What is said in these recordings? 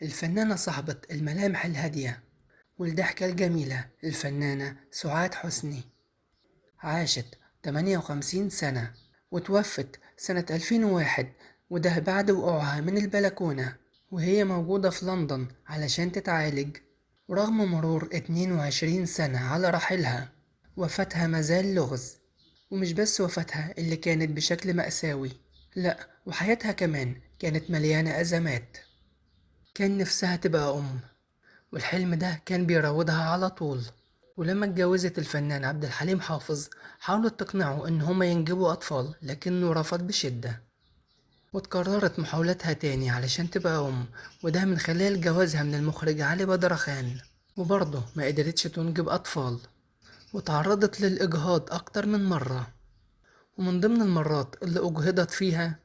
الفنانة صاحبة الملامح الهادية والضحكة الجميلة الفنانة سعاد حسني، عاشت 58 سنة وتوفت سنة 2001، وده بعد وقوعها من البلكونة وهي موجودة في لندن علشان تتعالج. ورغم مرور 22 سنة على رحيلها، وفاتها مازال لغز. ومش بس وفاتها اللي كانت بشكل مأساوي، لأ وحياتها كمان كانت مليانة أزمات. كان نفسها تبقى أم، والحلم ده كان بيراودها على طول. ولما اتجوزت الفنان عبد الحليم حافظ حاولت تقنعه إن هما ينجبوا أطفال، لكنه رفض بشدة. وتكررت محاولتها تاني علشان تبقى أم، وده من خلال جوازها من المخرج علي بدرخان، وبرضه ما قدرتش تنجب أطفال، وتعرضت للإجهاض أكتر من مرة. ومن ضمن المرات اللي أجهضت فيها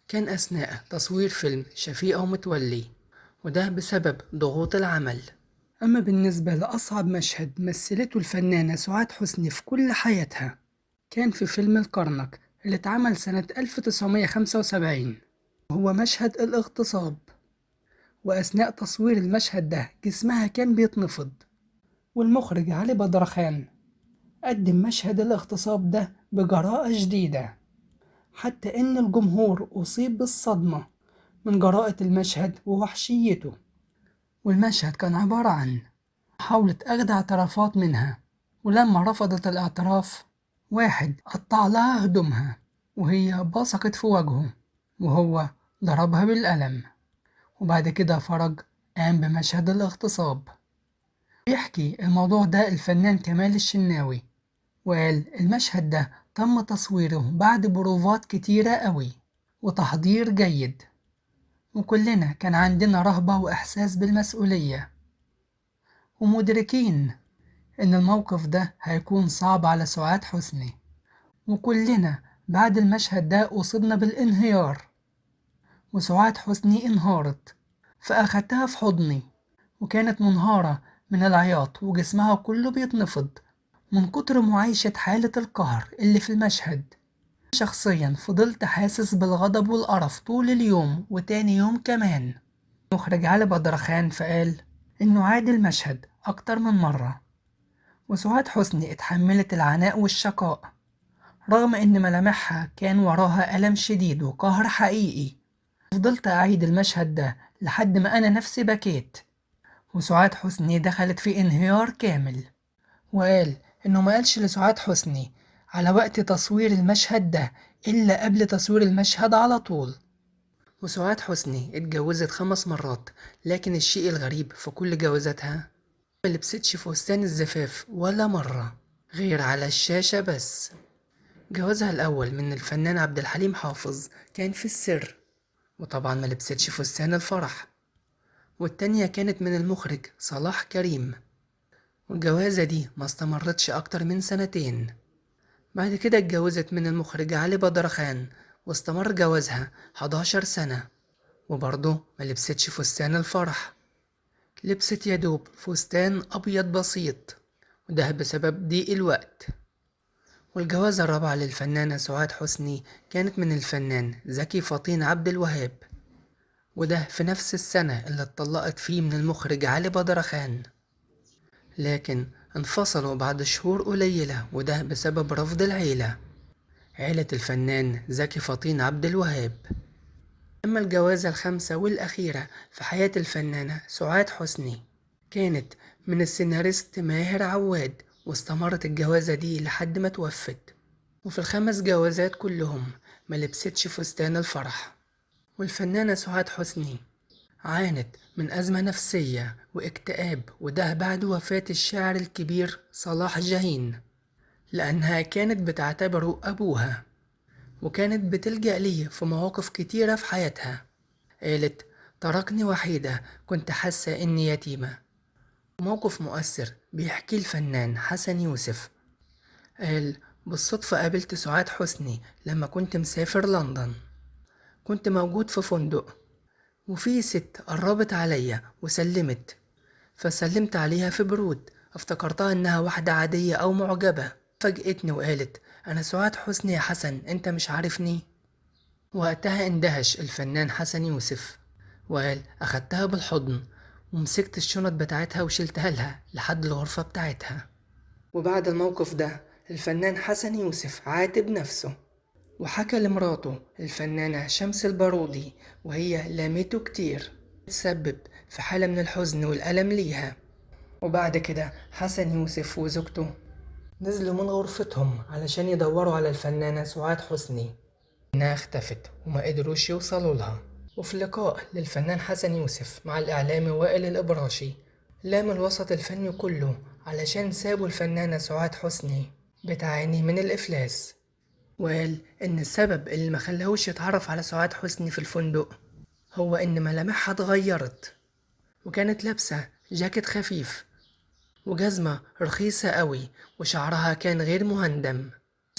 كان أثناء تصوير فيلم شفيقة ومتولي، وده بسبب ضغوط العمل. أما بالنسبة لأصعب مشهد مثلته الفنانة سعاد حسني في كل حياتها، كان في فيلم الكرنك اللي اتعمل سنة 1975، وهو مشهد الاغتصاب. وأثناء تصوير المشهد ده جسمها كان بيتنفض، والمخرج علي بدرخان قدم مشهد الاغتصاب ده بجراءة شديدة، حتى إن الجمهور أصيب بالصدمة من جراءة المشهد ووحشيته. والمشهد كان عبارة عن محاولة أخذ اعترافات منها، ولما رفضت الاعتراف واحد قطع لها هدومها وهي بصقت في وجهه وهو ضربها بالقلم، وبعد كده فرج قام بمشهد الاغتصاب. بيحكي الموضوع ده الفنان كمال الشناوي، وقال المشهد ده تم تصويره بعد بروفات كتيرة قوي وتحضير جيد، وكلنا كان عندنا رهبة وإحساس بالمسؤولية، ومدركين إن الموقف ده هيكون صعب على سعاد حسني، وكلنا بعد المشهد ده أصبنا بالانهيار، وسعاد حسني انهارت، فأخدتها في حضني وكانت منهارة من العياط وجسمها كله بيتنفض من كتر معايشة حالة القهر اللي في المشهد. شخصيا فضلت حاسس بالغضب والقرف طول اليوم وتاني يوم كمان. مخرج علي بدرخان فقال إنه عاد المشهد أكتر من مرة، وسعاد حسني اتحملت العناء والشقاء رغم إن ملامحها كان وراها ألم شديد وقهر حقيقي. فضلت أعيد المشهد ده لحد ما أنا نفسي بكيت، وسعاد حسني دخلت في انهيار كامل. وقال إنه ما قالش لسعاد حسني على وقت تصوير المشهد ده إلا قبل تصوير المشهد على طول. وسعاد حسني اتجوزت 5 مرات، لكن الشيء الغريب في كل جوازاتها ما لبستش فستان الزفاف ولا مرة غير على الشاشة بس. جوازها الأول من الفنان عبد الحليم حافظ كان في السر، وطبعا ما لبستش فستان الفرح. والتانية كانت من المخرج صلاح كريم، والجوازة دي ما استمرتش أكتر من 2 سنين. بعد كده اتجوزت من المخرج علي بدرخان، واستمر جوازها 11 سنة، وبرضه ما لبستش فستان الفرح، لبست يدوب فستان أبيض بسيط، وده بسبب ضيق الوقت. والجوازة الرابعة للفنانة سعاد حسني كانت من الفنان زكي فطين عبد الوهاب، وده في نفس السنة اللي اتطلقت فيه من المخرج علي بدرخان، لكن انفصلوا بعد شهور قليلة، وده بسبب رفض العيلة، عيلة الفنان زكي فطين عبد الوهاب. أما الجوازة الخامسة والأخيرة في حياة الفنانة سعاد حسني كانت من السيناريست ماهر عواد، واستمرت الجوازة دي لحد ما توفت. وفي ال5 جوازات كلهم ما لبستش فستان الفرح. والفنانة سعاد حسني عانت من أزمة نفسية واكتئاب، وده بعد وفاة الشاعر الكبير صلاح جاهين، لأنها كانت بتعتبره أبوها، وكانت بتلجأ ليه في مواقف كتيرة في حياتها. قالت تركني وحيدة، كنت حاسة إني يتيمة. موقف مؤثر بيحكيه الفنان حسن يوسف، قال بالصدفة قابلت سعاد حسني لما كنت مسافر لندن، كنت موجود في فندق، وفي ست قربت عليا وسلمت، فسلمت عليها في برود، افتكرتها انها واحدة عادية او معجبة. فاجئتني وقالت انا سعاد حسني يا حسن، انت مش عارفني؟ وقتها اندهش الفنان حسن يوسف وقال أخدتها بالحضن ومسكت الشنط بتاعتها وشلتها لها لحد الغرفة بتاعتها. وبعد الموقف ده الفنان حسن يوسف عاتب نفسه وحكى لمراته الفنانة شمس البارودي، وهي لامته كتير، تسبب في حالة من الحزن والألم ليها. وبعد كده حسن يوسف وزوجته نزلوا من غرفتهم علشان يدوروا على الفنانة سعاد حسني، إنها اختفت وما قدروش يوصلوا لها. وفي لقاء للفنان حسن يوسف مع الإعلامي وائل الإبراشي لام الوسط الفني كله علشان سابوا الفنانة سعاد حسني بتعاني من الإفلاس، وقال إن السبب اللي ما خلاهوش يتعرف على سعاد حسني في الفندق هو إن ملامحها اتغيرت، وكانت لابسة جاكيت خفيف وجزمة رخيصة قوي وشعرها كان غير مهندم.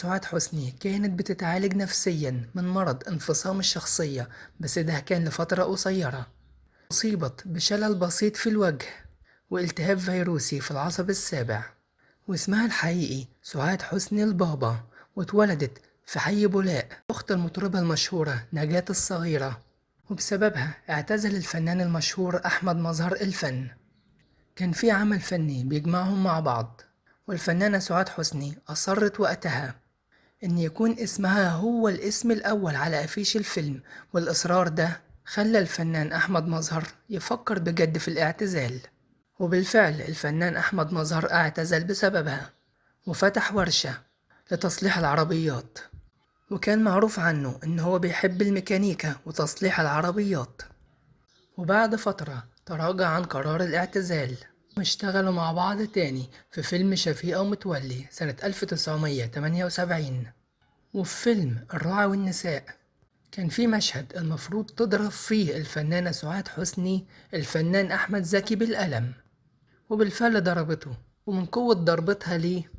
سعاد حسني كانت بتتعالج نفسيا من مرض انفصام الشخصية، بس ده كان لفترة قصيرة. أصيبت بشلل بسيط في الوجه والتهاب فيروسي في العصب السابع. واسمها الحقيقي سعاد حسني البابا، واتولدت في حي بولاق، أخت المطربة المشهورة نجاة الصغيرة، وبسببها اعتزل الفنان المشهور أحمد مظهر الفن. كان في عمل فني بيجمعهم مع بعض، والفنانة سعاد حسني أصرت وقتها إن يكون اسمها هو الاسم الأول على أفيش الفيلم، والإصرار ده خلى الفنان أحمد مظهر يفكر بجد في الاعتزال. وبالفعل الفنان أحمد مظهر اعتزل بسببها وفتح ورشة لتصليح العربيات، وكان معروف عنه إن هو بيحب الميكانيكا وتصليح العربيات. وبعد فترة تراجع عن قرار الاعتزال واشتغلوا مع بعض تاني في فيلم شفيقة ومتولي سنة 1978. وفي فيلم الراعي والنساء كان في مشهد المفروض تضرب فيه الفنانة سعاد حسني الفنان أحمد زكي بالقلم، وبالفعل ضربته، ومن قوة ضربتها ليه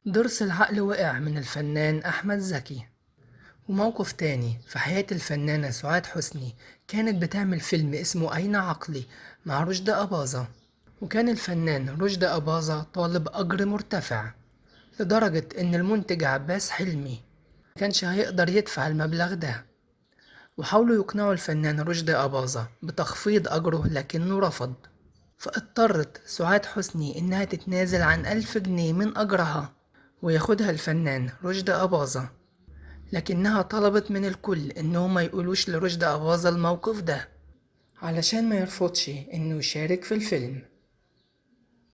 ضرس العقل وقع من الفنان أحمد زكي. وموقف تاني في حياة الفنانة سعاد حسني، كانت بتعمل فيلم اسمه أين عقلي مع رشدي أباظة، وكان الفنان رشدي أباظة طالب أجر مرتفع لدرجة إن المنتج عباس حلمي مكانش هيقدر يدفع المبلغ ده، وحاولوا يقنعوا الفنان رشدي أباظة بتخفيض أجره لكنه رفض. فاضطرت سعاد حسني إنها تتنازل عن 1000 جنيه من أجرها وياخدها الفنان رشدي أباظة، لكنها طلبت من الكل إنهم ما يقولوش لرشدي أباظة الموقف ده علشان ما يرفضش إنه يشارك في الفيلم.